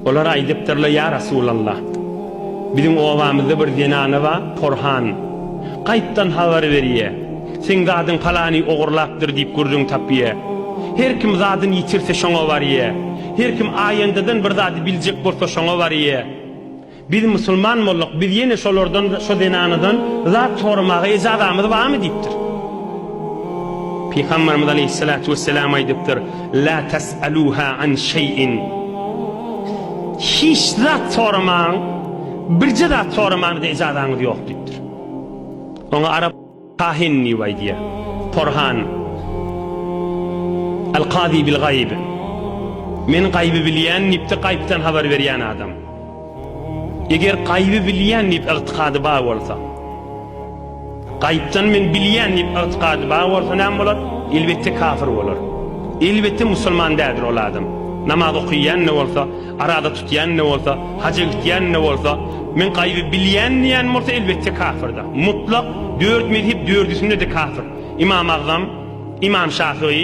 Olar aýdypdyrlar, Ýa Resulallah! Biziň obamyzda bir zenana bar, porhan. Gaýypdan habar berýär. Seň zadyň palany ogurlapdyr diýip gürrüň tapýar. Her kim zadyny ýitirse şoňa barýar. Her kim aýandadan bir zady biljek bolsa şoňa barýar. Biz musulman bolduk, biz ýene şolardan, şo zenanadan zat soramaga ejazamyz barmy diýipdir. Pygamberimiz aleýhissalatu wesselam aýdypdyr, La tes'aluha an şeý'in. Hiç zat soramaň, birje zat soramaňyza ejazaňyz ýok diýipdir. Oňa arap kahin diýip aýdýar. Porhan. Al-kazi bil gaýb. Men gaýby bilýän diýipdir, gaýypdan habar berýän adam. Eger gaýby bilýän diýip ygtykady bar bolsa, gaýypdan men bilýän diýip ygtykady bar bolsa näme bolar? Elbetde kafir bolar. Elbetde musulman däldir ol adam. Namaz okaýan-da bolsa, araza tutýan-da bolsa, haja gitýän-de bolsa, men gaýby bilýän diýen bolsa elbetde kafirdir. Mutlak dört mezhep dördüsinde-de kafir. Imam Agzam, Imam Şafygy,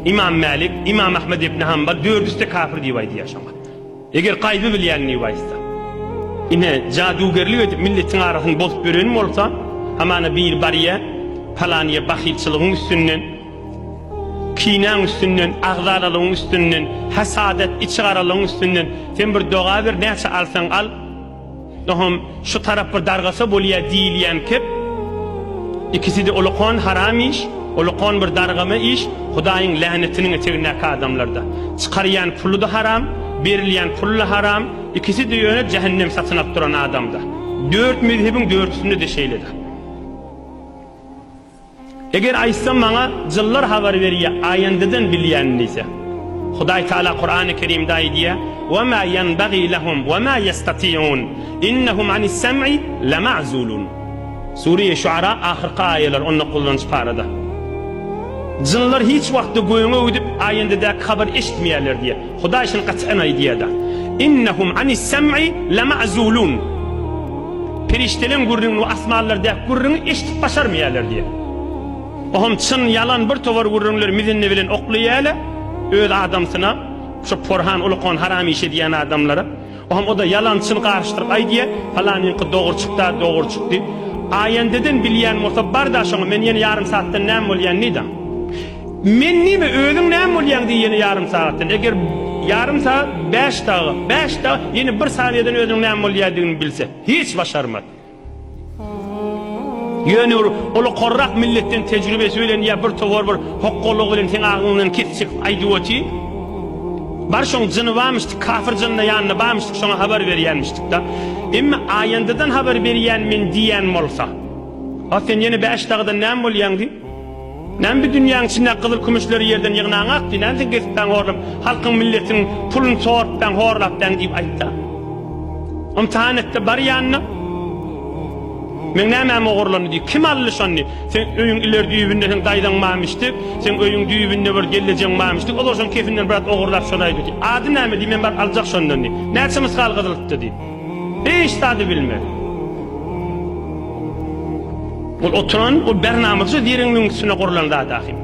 Imam Mälik, Imam Ahmed ibn Hanbal dördüsi-de kafir diýip aýdýar şoňa. Eger gaýby bilýän diýip aýtsa. Ine, jadugerlik edip milletiň arasyny bozup ýören bolsa, hamana biri barýa, palanyýa bahylçylygyň üstünden, kinäň üstünden, agzalalygyň üstünden, hasadat, içigaralygyň üstünden, sen bir doga ber, näçe alsaň al, Oňam şu tarap bir dargasa bolýa diýilýän kep. Ikiside ulukan haram iş, ulukan bir dargama iş, Hudaýyň länetiniň etegindäki adamlarda. Çykarýan puly-da haram, berilýän pul-da haram, ikisi-de ýöne jähennem satyn alyp duran adamda. Dört mezhebiň dördüsinde-de şeýledir. Eger aýtsa maňa jynlar habar berýär aýandadan bilýän diýse. Hudaý Taala Kurany Kerimde aýdýar, Wa ma ýenbagî lehum wa ma ýestati'un innehum anis sem'i lema'zulun. Sure-i Şuara ahyrky aýalar on dokuzynjy parada. Jynlar hiç wagtda göňe gidip aýandadaky habary eşitmeýärler diýýär. Hudaý şuny gaçan aýdýar-da. Innehum anis sem'i lema'zulun. Perişdeleň gürrüňini we asmanlardaky gürrüňi eşidip başarmaýarlar diýýär. Ohm çyn, ýalan bir towar gürrüňleri mizinne bilen oklaýarlar öz adamsyna, şo porhan, ulukan haram iş edýän adamlara. Ohm o-da ýalan, çyn garyşdyryp aýdýar, palanyňky dogry çykdy-a, dogry çykdy. Aýendeden bilýän bolsa bar-da şoňa, men ýene ýarym sagatdan näme bolýan diý-da. Men nime, özüň näme bolýaň diý ýene ýarym sagatdan. Eger ýarym sagat bäş dagy, bäş dagy ýene bir saniýadan özüniň näme bolýadygyny bilse, hiç başarmaz. Ýöne bir ulukarrak milletden tejribesi bilen ýa bir towar bir hokgalygy bilen seň agzyňdan kes çekip aýdyp otyr. Bar şoň jyny barmyşdyk, kafir jynyna ýanynda barmyşdyk, şoňa habar berýänmişdik-da. Emma aýandadan habar berýän men diýýän bolsa, A sen ýene bäş dagydan näme bolýaň diý. Näme bi dünýäň içindäki gyzyl-kümüşleri ýerden ýygnaňak diý, näme sen gezipdäň horlap, halkyň milletiň puluny sorupdaň, horlapdaň diýip aýtda. Ymtahan etde bar ýanyna. Meň nämäm ogurlandy diý, kim aldy şony diý. Seň öýüň ileri düýbünde seň daýzaň barmyşdy, seň öýüň düýbünde bir gelnejeň barmyşdy, olar şoň kefinden biraz ogurlap şony aýdy diý. Ady näme diý, men baryp aljak şondan diý. Näçe mysgal gyzyl diý. Hiç zady bilmez. Ol oturan, ol bernamyzja zereňligiň üstüne gurlan zat ahym.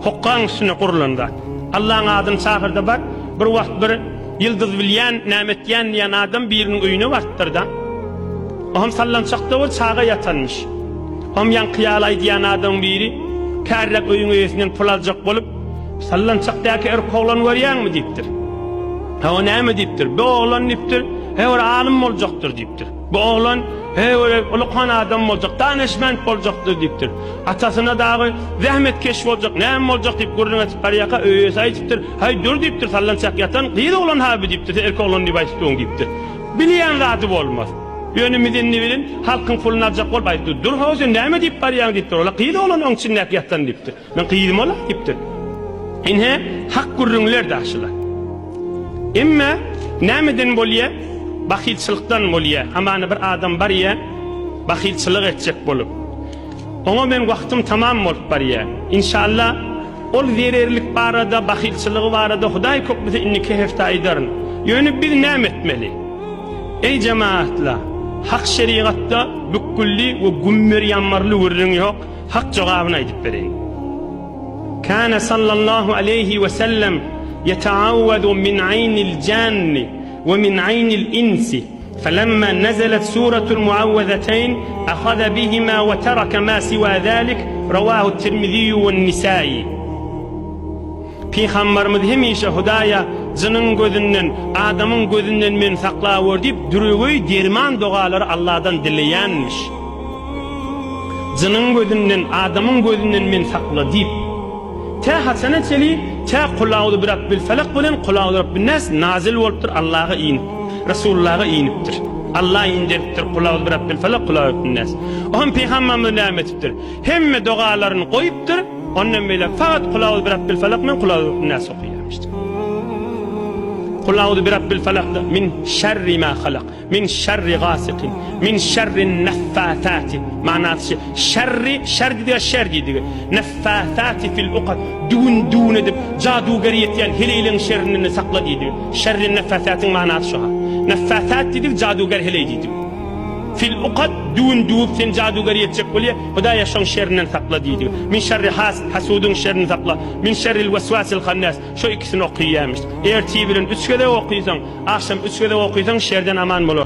Hokgaň üstüne gurlan zat. Allaň adyny çagyrda bar, bir wagt bir ýyldyz bilýän, näme etýän diýen adam biriniň öýüne barypdyr-da. Ohm sallançakda bir çaga ýatanmyş. Ohm ýaňky ýaly aýdýan adamyň biri kärräk öýüň eýesinden pul aljak bolup, Sallançakdaky erkek oglany görýäňmi diýipdir. Hawa näme diýipdir. Bu oglan diýipdir, he bir alym boljakdyr diýipdir. Bu oglan he bir ulukan adam boljak, danyşment boljakdyr diýipdir. Atasyna dagy zähmetkeş boljak, näme boljak diýip gürrüň edip barýarka öý eýesi aýdypdyr, Haý dur diýipdir, sallançak ýatan gyz oglan ha bu diýipdir, sen erkek oglan diýip aýdyp durň diýipdir. Bilýän zady bolmaz. Ýöne mizenni bilen halkyň puluny aljak bolup aýdypdyr, Dur how sen näme diýip barýaň diýipdir, ola gyz oglan oň içindäki ýatan diýipdir. Men gyzym ola diýipdir. Ine, hak gürrüňler daşylar. Emme nämeden bolýa? Bahylçylykdan bolýa. Hamana bir adam barýa, bahylçylyk etjek bolup. Oňa men wagtym tamam bolup barýa. Inşallah, ol zererlik barada, bahylçylygy barada Hudaý köklese indiki hepde aýdaryn. Ýöne biz näme etmeli? Eý jemagatlar, hak şerigatda bükgülli we gümmer-ýammarly gürrüň ýok. Hak jogabyny aýdyp bereýin. Kana sallallahu aleýhi we sellem ýeteawwadu min aýnil janni. We min aýnil insi. Felemma nezelet suratul muawwezeteýn ahaza bihima we tereke ma siwa zalik, Rawahu Tirmiziýu we Nisai. Pygambarymyz hemişe Hudaýa jynyň gözünden, adamyň gözünden meni saklawör diýip düregeý derman dogalary Alladan dileýänmiş. Jynyň gözünden, adamyň gözünden meni sakla diýip. Tä haçana çeli, tä Kul auzu birabbil felak bilen Kul auzu birabbin nas nazil bolupdyr, Allaha inip, Resulullaha inipdir. Allah inderipdir Kul auzu birabbil felak, Kul auzu birabbin nas. Oňam Pygamberimiz näme etipdir? Hemme dogalaryny goýupdyr, ondan beýläk fakat Kul auzu birabbil felak bilen Kul auzu birabbin nas okaýarmyşdyr. Kul auzu birabbil felakda min şerri ma halak. Min şerri gasikin, min şerrin neffathati, manasy şi, şerri, şer diýdigi şer diýdigi, neffathati fil ukad, düwün düwün edip, jaduger ýetýän heleýleň şerrinden sakla diýdigi. Şerrin neffathatyň manasy şo-ha. Neffathat diýdigi jaduger heleý diýdigi. Fil ukad, düwün düwüp sen jaduger ýetjek bolýa, Hudaýa şoň şerrinden sakla diýdigi. Min şerri hasid, hasudyň şerrinden sakla. Min şerril weswasil hannas, şo ikisini okyýamyş. Ertir bilen üç gezek okysaň, Agşam üç gezek okysaň şerden aman bolarsyň.